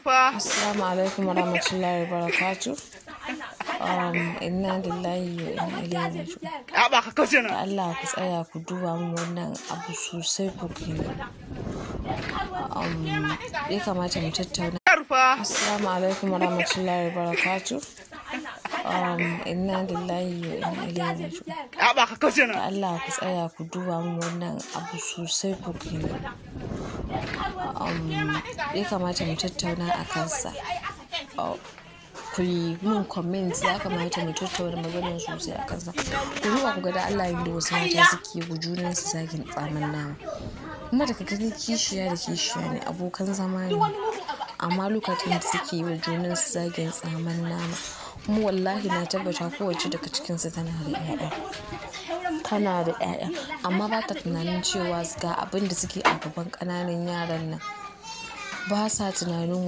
Assalamu alaikum warahmatullahi wabarakatuh. Inna lillahi wa inna ilaihi raji'un. Da Allah ku tsaya ku duba min wannan abu sosai ku gani. Ya kamata mu tattauna. Assalamu alaikum warahmatullahi wabarakatuh. Inna lillahi wa inna ilaihi raji'un. Da Allah ku tsaya ku duba min wannan abu sosai ku gani. Ya kamata mu tattauna a kansa. Ku yi mun comment, ya kamata mu tattauna maganar sosai a kansa. Ku duba ku ga da Allah yanda wasu mata suke wa junansu zagin tsamin nama. Kuma daga gani kishiya da kishiya ne, abokan zama ne. Amma lokacin da suke yi wa junansu zagin tsamin nama. Kuma wallahi na tabbata kowacce daga cikinsu tana da 'ya'ya. Tana da 'ya'ya amma ba ta tunanin cewa ga abin da suke a gaban ƙananan yaran nan. Ba sa tunanin wannan.